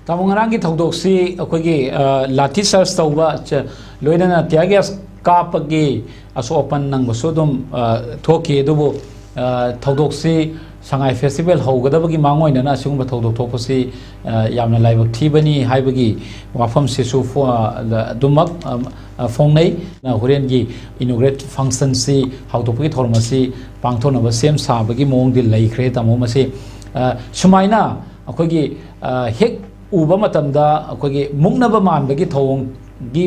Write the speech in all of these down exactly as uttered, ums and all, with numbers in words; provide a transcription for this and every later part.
ꯇꯥꯃꯣ, ꯉꯔꯥꯡꯒꯤ ꯊꯧꯗꯣꯛꯁꯤ ꯑꯩꯈꯣꯏꯒꯤ, ꯑ, ꯂꯥꯊꯤ ꯆꯥꯔꯖ ꯇꯧꯕ, ꯆ-, ꯂꯣꯏꯅꯅ tear gas ꯀꯥꯞꯄꯒꯤ ꯑꯁꯣꯛ ꯑꯄꯟ ꯅꯪꯕꯁꯨ ꯑꯗꯨꯝ, ꯑ, ꯊꯣꯛꯈꯤ꯫ ꯑꯗꯨꯕꯨ, ꯑ, ꯊꯧꯗꯣꯛꯁꯤ ꯁꯉꯥꯏ festival ꯍꯧꯒꯗꯕꯒꯤ ꯃꯥꯡꯑꯣꯏꯅꯅ ꯑꯁꯤꯒꯨꯝꯕ ꯊꯧꯗꯣꯛ ꯊꯣꯛꯄꯁꯤ, ꯑ, ꯌꯥꯝꯅ ꯂꯥꯏꯕꯛ ꯊꯤꯕꯅꯤ ꯍꯥꯏꯕꯒꯤ ꯋꯥꯐꯝꯁꯤꯁꯨ ꯐꯣ-, ꯑ, ꯑꯗꯨꯃꯛ, ꯑ, ꯑ, ꯐꯣꯡꯅꯩ꯫ ꯑ, ꯍꯣꯔꯦꯟꯒꯤ inauguration functionꯁꯤ ꯍꯧꯗꯣꯛꯄꯒꯤ ꯊꯧꯔꯝ ꯑꯁꯤ ꯄꯥꯡꯊꯣꯛꯅꯕ ꯁꯦꯝ ꯁꯥꯕꯒꯤ ꯃꯑꯣꯡꯗꯤ ꯂꯩꯈ꯭ꯔꯦ, ꯇꯥꯃꯣ꯫ ꯃꯁꯤ, ꯑ, ꯁꯨꯃꯥꯏꯅ ꯑꯩꯈꯣꯏꯒꯤ, ꯑ, ꯍꯦꯛ ꯎꯕ ꯃꯇꯝꯗ ꯑꯩꯈꯣꯏꯒꯤ ꯃꯨꯛꯅꯕ ꯃꯥꯟꯕꯒꯤ ꯊꯧꯑꯣꯡꯒꯤ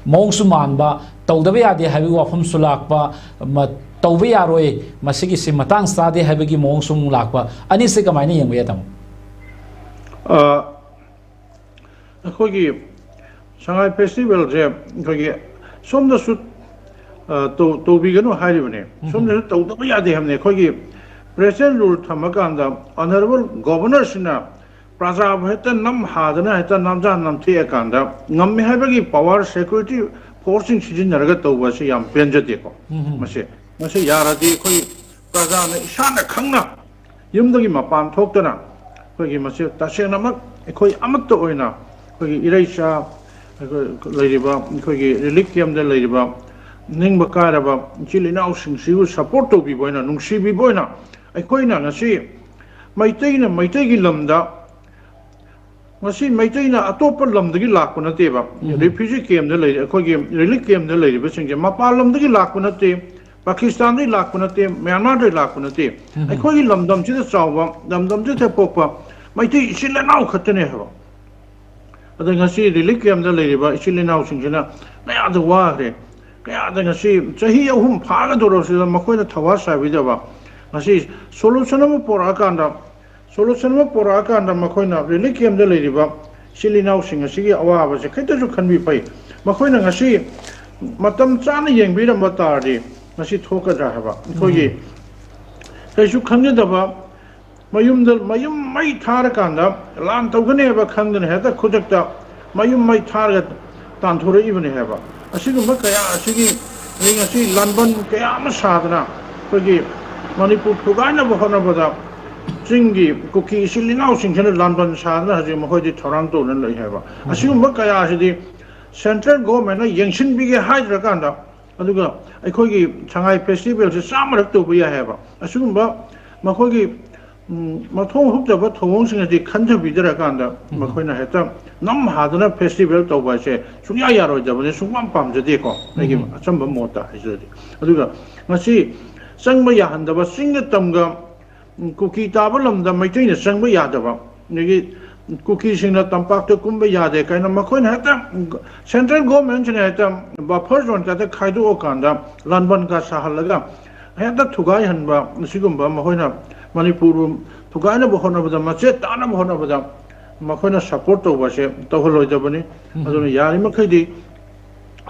ꯃꯑꯣꯡꯁꯨ ꯃꯥꯟꯕ, ꯇꯧꯗꯕ ꯌꯥꯗꯦ ꯍꯥꯏꯕꯒꯤ ꯋꯥꯐꯝꯁꯨ ꯂꯥꯛꯄ, ꯃ-, ꯇꯧꯕ ꯌꯥꯔꯣꯏ, ꯃꯁꯤꯒꯤꯁꯤ ꯃꯇꯥꯡ ꯆꯥꯗꯦ ꯍꯥꯏꯕꯒꯤ ꯃꯑꯣꯡꯁꯨ ꯑꯃꯨꯛ ꯂꯥꯛꯄ, ꯑꯅꯤꯁꯦ ꯀꯃꯥꯏꯅ ꯌꯦꯡꯕ ꯌꯥꯏ, ꯇꯥꯃꯣ? ꯑ, ꯑꯩꯈꯣꯏꯒꯤ ꯁꯉꯥꯏ festivalꯁꯦ ꯑꯩꯈꯣꯏꯒꯤ ꯁꯣꯝꯗꯁꯨ, ꯑ, ꯇꯧ-, ꯇꯧꯕꯤꯒꯅꯨ ꯍꯥꯏꯔꯤꯕꯅꯦ, ꯎꯝ꯫ ꯁꯣꯝꯗꯁꯨ ꯇꯧꯗꯕ ꯌꯥꯗꯦ ꯍꯥꯏꯕꯅꯦ꯫ ꯑꯩꯈꯣꯏꯒꯤ president rule ꯊꯝꯃꯀꯥꯟꯗ honourable governorꯁꯤꯅ ꯄ꯭ꯔꯖꯥꯕꯨ ꯍꯦꯛꯇ ꯅꯝ ꯍꯥꯗꯅ, ꯍꯦꯛꯇ ꯅꯝꯖꯥ ꯅꯝꯊꯦꯛꯑꯀꯥꯟꯗ ꯉꯝꯃꯦ ꯍꯥꯏꯕꯒꯤ power security forceꯁꯤꯡ ꯁꯤꯖꯤꯟꯅꯔꯒ ꯇꯧꯕ ꯑꯁꯤ ꯌꯥꯝ ꯄꯦꯟꯖꯗꯦꯀꯣ꯫ ꯎꯝ꯫ ꯃꯁꯤ, ꯃꯁꯤ ꯌꯥꯔꯗꯤ ꯑꯩꯈꯣꯏ ꯄ꯭ꯔꯖꯥꯅ ꯏꯁꯥꯅ ꯈꯪꯅ ꯌꯨꯝꯗꯒꯤ ꯃꯄꯥꯟ ꯊꯣꯛꯇꯅ ꯑꯩꯈꯣꯏꯒꯤ ꯃꯁꯤ ꯇꯁꯦꯡꯅꯃꯛ ꯑꯩꯈꯣꯏ ꯑꯃꯠꯇ ꯑꯣꯏꯅ ꯑꯩꯈꯣꯏꯒꯤ ꯏꯔꯩꯆꯥ, ꯑꯩꯈꯣꯏ ꯂꯩꯔꯤꯕ, ꯑꯩꯈꯣꯏꯒꯤ relief campꯗ ꯂꯩꯔꯤꯕ ꯅꯤꯡꯕ ꯀꯥꯏꯔꯕ ꯏꯆꯤꯜ ꯏꯅꯥꯎꯁꯤꯡꯁꯤꯕꯨ support ꯇꯧꯕꯤꯕ ꯑꯣꯏꯅ, ꯅꯨꯡꯁꯤꯕꯤꯕ ꯑꯣꯏꯅ ꯑꯩꯈꯣꯏꯅ ꯉꯁꯤ ꯃꯩꯇꯩꯅ ꯃꯩꯇꯩꯒꯤ ꯂꯝꯗ, ꯉꯁꯤ ꯃꯩꯇꯩꯅ ꯑꯇꯣꯞꯄ ꯂꯝꯗꯒꯤ ꯂꯥꯛꯄ ꯅꯠꯇꯦꯕ꯫ ꯎꯝ꯫ Refugee campꯗ ꯂꯩꯔꯤ, ꯑꯩꯈꯣꯏꯒꯤ relief campꯗ ꯂꯩꯔꯤꯕꯁꯤꯡꯁꯦ ꯃꯄꯥꯟ ꯂꯝꯗꯒꯤ ꯂꯥꯛꯄ ꯅꯠꯇꯦ, ꯄꯥꯀꯤꯁꯇꯥꯟꯗꯒꯤ ꯂꯥꯛꯄ ꯅꯠꯇꯦ, ꯃ꯭ꯌꯥꯟꯃꯥꯔꯗꯒꯤ ꯂꯥꯛꯄ ꯅꯠꯇꯦ꯫ ꯎꯝ꯫ ꯑꯩꯈꯣꯏꯒꯤ ꯂꯝꯗꯝꯁꯤꯗ ꯆꯥꯎꯕ, ꯂꯝꯗꯝꯁꯤꯗ ꯄꯣꯛꯄ ꯃꯩꯇꯩ ꯏꯆꯤꯜ ꯏꯅꯥꯎ ꯈꯛꯇꯅꯦ ꯍꯥꯏꯕ꯫ ꯑꯗ ꯉꯁꯤ relief campꯗ ꯂꯩꯔꯤꯕ ꯏꯆꯤꯜ ꯏꯅꯥꯎꯁꯤꯡꯁꯤꯅ ꯀꯌꯥꯗ ꯋꯥꯈ꯭ꯔꯦ, ꯀꯌꯥꯗ ꯉꯁꯤ ꯆꯍꯤ ꯑꯍꯨꯝ ꯐꯥꯒꯗꯧꯔꯕꯁꯤꯗ ꯃꯈꯣꯏꯅ ꯊꯧꯋꯥ ꯁꯥꯕꯤꯗꯕ, ꯉꯁꯤ solution ꯑꯃ ꯄꯣꯔꯛꯑꯀꯥꯟꯗ, solution ꯑꯃ ꯄꯣꯔꯛꯑꯀꯥꯟꯗ ꯃꯈꯣꯏꯅ relief campꯗ ꯂꯩꯔꯤꯕ ꯏꯆꯤꯜ ꯏꯅꯥꯎꯁꯤꯡ ꯑꯁꯤꯒꯤ ꯑꯋꯥꯕꯁꯦ ꯈꯤꯇꯁꯨ ꯈꯟꯕꯤ ꯐꯩ꯫ ꯃꯈꯣꯏꯅ ꯉꯁꯤ ꯃꯇꯝ ꯆꯥꯅ ꯌꯦꯡꯕꯤꯔꯝꯕ ꯇꯥꯔꯗꯤ ꯉꯁꯤ ꯊꯣꯛꯀꯗ꯭ꯔꯥ ꯍꯥꯏꯕ꯫ ꯑꯩꯈꯣꯏꯒꯤ ꯎꯝ꯫ ꯀꯩꯁꯨ ꯈꯪꯖꯗꯕ ꯃꯌꯨꯝꯗ, ꯃꯌꯨꯝ ꯃꯩ ꯊꯥꯔꯀꯥꯟꯗ ꯂꯥꯟ ꯇꯧꯒꯅꯤ ꯍꯥꯏꯕ ꯈꯪꯗꯅ ꯍꯦꯛꯇ ꯈꯨꯗꯛꯇ ꯃꯌꯨꯝ ꯃꯩ ꯊꯥꯔꯒ ꯇꯥꯟꯊꯣꯔꯛꯏꯕꯅꯤ ꯍꯥꯏꯕ꯫ ꯑꯁꯤꯒꯨꯝꯕ ꯀꯌꯥ ꯑꯁꯤꯒꯤ ꯉꯁꯤ ꯂꯥꯟꯕꯟ ꯀꯌꯥ ꯑꯃ ꯁꯥꯗꯅ ꯑꯩꯈꯣꯏꯒꯤ ꯃꯅꯤꯄꯨꯔ ꯊꯨꯒꯥꯏꯅꯕ ꯍꯣꯠꯅꯕꯗ ꯆꯤꯡꯒꯤ ꯀꯨꯀꯤ ꯏꯆꯤꯜ ꯏꯅꯥꯎꯁꯤꯡꯁꯤꯅ ꯂꯥꯟꯕꯟ ꯁꯥꯗꯅ ꯍꯧꯖꯤꯛ ꯃꯈꯣꯏꯗꯤ ꯊꯧꯔꯥꯡ ꯇꯧꯗꯨꯅ ꯂꯩ ꯍꯥꯏꯕ꯫ ꯑꯁꯤꯒꯨꯝꯕ ꯀꯌꯥꯁꯤꯗꯤ central government ꯅ ꯌꯦꯡꯁꯤꯟꯕꯤꯒꯦ ꯍꯥꯏꯗ꯭ꯔꯀꯥꯟꯗ, ꯑꯗꯨꯒ ꯑꯩꯈꯣꯏꯒꯤ ꯁꯉꯥꯏ festival ꯁꯦ ꯆꯥꯝꯃꯔꯛ ꯇꯧꯕ ꯌꯥꯏ ꯍꯥꯏꯕ꯫ ꯑꯁꯤꯒꯨꯝꯕ ꯃꯈꯣꯏꯒꯤ, ꯎꯝ, ꯃꯊꯣꯡ ꯍꯨꯛꯇꯕ ꯊꯧꯑꯣꯡꯁꯤꯡ ꯑꯁꯤ ꯈꯟꯊꯕꯤꯗ꯭ꯔꯀꯥꯟꯗ ꯃꯈꯣꯏꯅ ꯍꯦꯛꯇ ꯅꯝ ꯍꯥꯗꯅ festival ꯇꯧꯕ ꯍꯥꯏꯁꯦ ꯁꯨꯡꯌꯥ ꯌꯥꯔꯣꯏꯗꯕꯅꯤ, ꯁꯨꯡꯄꯥꯝ ꯄꯥꯝꯖꯗꯦꯀꯣ, ꯑꯩꯒꯤ ꯑꯆꯝꯕ ꯃꯣꯠꯇ ꯍꯥꯏꯖꯔꯗꯤ꯫ ꯑꯗꯨꯒ ꯃꯁꯤ ꯆꯪꯕ ꯌꯥꯍꯟꯗꯕ, ꯆꯤꯡꯒ ꯇꯝꯒ, ꯎꯝ, ꯀꯨꯀꯤ ꯇꯥꯕ ꯂꯝꯗ ꯃꯩꯇꯩꯅ ꯆꯪꯕ ꯌꯥꯗꯕ, ꯑꯗꯒꯤ ꯀꯨꯀꯤꯁꯤꯡꯅ ꯇꯝꯄꯥꯛꯇ ꯀꯨꯝꯕ ꯌꯥꯗꯦ ꯀꯥꯏꯅ ꯃꯈꯣꯏꯅ ꯍꯦꯛꯇ, central government ꯁꯤꯅ ꯍꯦꯛꯇ buffer zone ꯀꯥꯗ ꯈꯥꯏꯗꯣꯛꯑꯀꯥꯟꯗ ꯂꯥꯟꯕꯟꯒ ꯁꯥꯍꯜꯂꯒ ꯍꯦꯛꯇ ꯊꯨꯒꯥꯏꯍꯟꯕ, ꯑꯁꯤꯒꯨꯝꯕ ꯃꯈꯣꯏꯅ ꯃꯅꯤꯄꯨꯔꯕꯨ ꯊꯨꯒꯥꯏꯅꯕ ꯍꯣꯠꯅꯕꯗ, ꯃꯆꯦꯠ ꯇꯥꯅꯕ ꯍꯣꯠꯅꯕꯗ ꯃꯈꯣꯏꯅ support ꯇꯧꯕ ꯑꯁꯦ ꯇꯧꯍꯜꯂꯣꯏꯗꯕꯅꯤ꯫ ꯑꯗꯨꯅ ꯌꯥꯔꯤꯃꯈꯩꯗꯤ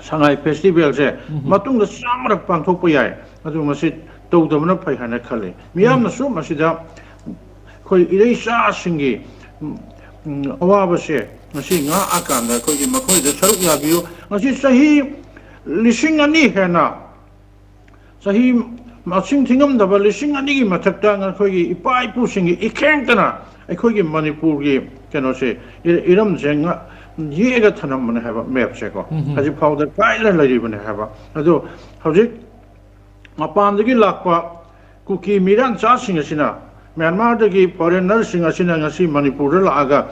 ꯁꯉꯥꯏ festival ꯁꯦ ꯃꯇꯨꯡꯗ ꯆꯥꯝꯃꯔꯛ ꯄꯥꯡꯊꯣꯛꯄ ꯌꯥꯏ, ꯑꯗꯨ ꯃꯁꯤ ꯇꯧꯗꯕꯅ ꯐꯩ ꯍꯥꯏꯅ ꯈꯜꯂꯤ꯫ ꯃꯤꯌꯥꯝꯅꯁꯨ ꯃꯁꯤꯗ ꯑꯩꯈꯣꯏ ꯏꯔꯩꯆꯥꯁꯤꯡꯒꯤ, ꯎꯝ, ꯎꯝ, ꯑꯋꯥꯕꯁꯦ ꯉꯁꯤ ꯉꯥꯛꯑꯀꯥꯟꯗ ꯑꯩꯈꯣꯏꯒꯤ ꯃꯈꯣꯏꯗ ꯁꯔꯨꯛ ꯌꯥꯕꯤꯌꯨ꯫ ꯉꯁꯤ ꯆꯍꯤ ꯂꯤꯁꯤꯡ ꯑꯅꯤ ꯍꯦꯟꯅ, ꯆꯍꯤ ꯃꯁꯤꯡ ꯊꯤꯉꯝꯗꯕ ꯂꯤꯁꯤꯡ ꯑꯅꯤꯒꯤ ꯃꯊꯛꯇ ꯑꯩꯈꯣꯏꯒꯤ ꯏꯄꯥ ꯏꯄꯨꯁꯤꯡꯒꯤ ꯏꯈꯦꯡꯇꯅ ꯑꯩꯈꯣꯏꯒꯤ ꯃꯅꯤꯄꯨꯔꯒꯤ ꯀꯩꯅꯣꯁꯦ, ꯏ-, ꯏꯔꯝꯁꯦ ꯉ-, ꯌꯦꯛꯑꯒ ꯊꯅꯝꯕꯅꯦ ꯍꯥꯏꯕ map ꯁꯦꯀꯣ꯫ ꯍꯧꯖꯤꯛ ꯐꯥꯎꯗ ꯀꯥꯏꯗꯅ ꯂꯩꯔꯤꯕꯅꯦ ꯍꯥꯏꯕ꯫ ꯑꯗꯣ ꯍꯧꯖꯤꯛ ꯃꯄꯥꯟꯗꯒꯤ ꯂꯥꯛꯄ ꯀꯨꯀꯤ ꯃꯤꯔꯥꯟꯆꯥꯁꯤꯡ ꯑꯁꯤꯅ, ꯃ꯭ꯌꯥꯟꯃꯥꯔꯗꯒꯤ foreigner ꯁꯤꯡ ꯑꯁꯤꯅ ꯉꯁꯤ ꯃꯅꯤꯄꯨꯔꯗ ꯂꯥꯛꯑꯒ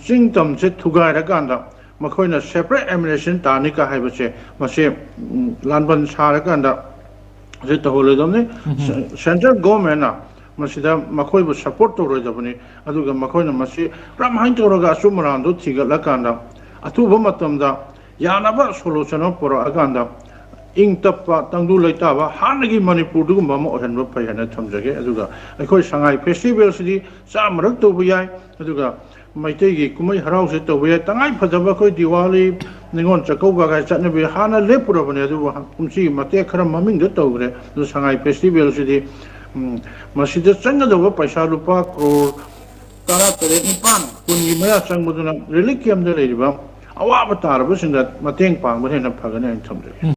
ꯆꯤꯡ ꯇꯝꯁꯦ ꯊꯨꯒꯥꯏꯔꯀꯥꯟꯗ ꯃꯈꯣꯏꯅ separate administration ꯇꯥꯅꯤ ꯀ ꯍꯥꯏꯕꯁꯦ, ꯃꯁꯤ, ꯎꯝ, ꯂꯥꯟꯕꯟ ꯁꯥꯔꯀꯥꯟꯗ ꯃꯁꯤ ꯇꯧꯍꯜꯂꯣꯏꯗꯕꯅꯤ꯫ ꯎꯝ꯫ ꯁꯦ-, central government ꯅ ꯃꯁꯤꯗ ꯃꯈꯣꯏꯕꯨ support ꯇꯧꯔꯣꯏꯗꯕꯅꯤ꯫ ꯑꯗꯨꯒ ꯃꯈꯣꯏꯅ ꯃꯁꯤ ꯀꯔꯝꯍꯥꯏꯅ ꯇꯧꯔꯒ ꯑꯆꯨꯝ ꯑꯔꯥꯟꯗꯣ ꯊꯤꯒꯠꯂꯀꯥꯟꯗ ꯑꯊꯨꯕ ꯃꯇꯝꯗ ꯌꯥꯅꯕ solution ꯑꯃ ꯄꯨꯔꯛꯑꯀꯥꯟꯗ ꯏꯪ ꯇꯞꯄ, ꯇꯪꯗꯨ ꯂꯩꯇꯥꯕ, ꯍꯥꯟꯅꯒꯤ ꯃꯅꯤꯄꯨꯔꯗꯨꯒꯨꯝꯕ ꯑꯃ ꯑꯣꯏꯍꯟꯕ ꯐꯩ ꯍꯥꯏꯅ ꯊꯝꯖꯒꯦ꯫ ꯑꯗꯨꯒ ꯑꯩꯈꯣꯏ ꯁꯉꯥꯏ festival ꯁꯤꯗꯤ ꯆꯥꯝꯃꯔꯛ ꯇꯧꯕ ꯌꯥꯏ꯫ ꯑꯗꯨꯒ ꯃꯩꯇꯩꯒꯤ ꯀꯨꯝꯍꯩ ꯍꯔꯥꯎꯁꯦ ꯇꯧꯕ ꯌꯥꯏ꯫ ꯇꯉꯥꯏ ꯐꯗꯕ ꯑꯩꯈꯣꯏ ꯗꯤꯋꯥꯂꯤ, ꯅꯤꯉꯣꯜ ꯆꯥꯛꯀꯧꯕ ꯀꯥꯏ ꯆꯠꯅꯕꯤ ꯍꯥꯟꯅ ꯂꯦꯞꯄꯨꯔꯕꯅꯦ, ꯑꯗꯨꯕꯨ ꯀꯨꯝꯁꯤꯒꯤ ꯃꯇꯦꯛ ꯈꯔ ꯃꯃꯤꯡꯗ ꯇꯧꯈ꯭ꯔꯦ꯫ ꯑꯗꯨ ꯁꯉꯥꯏ festival ꯁꯤꯗꯤ, ꯎꯝ, ꯃꯁꯤꯗ ꯆꯪꯒꯗꯧꯕ ꯄꯩꯁꯥ ꯂꯨꯄꯥ ꯀ꯭ꯔꯣꯔ ꯇꯔꯥ ꯇꯔꯦꯠ, ꯅꯤꯄꯥꯟ, ꯀꯨꯟꯒꯤ ꯃꯌꯥ ꯆꯪꯕꯗꯨꯅ relief camp ꯇ ꯂꯩꯔꯤꯕ ꯑꯋꯥꯕ ꯇꯥꯔꯕꯁꯤꯡꯗ ꯃꯇꯦꯡ ꯄꯥꯡꯕꯅ ꯍꯦꯟꯅ ꯐꯒꯅꯤ ꯍꯥꯏꯅ ꯊꯝꯖꯒꯦ꯫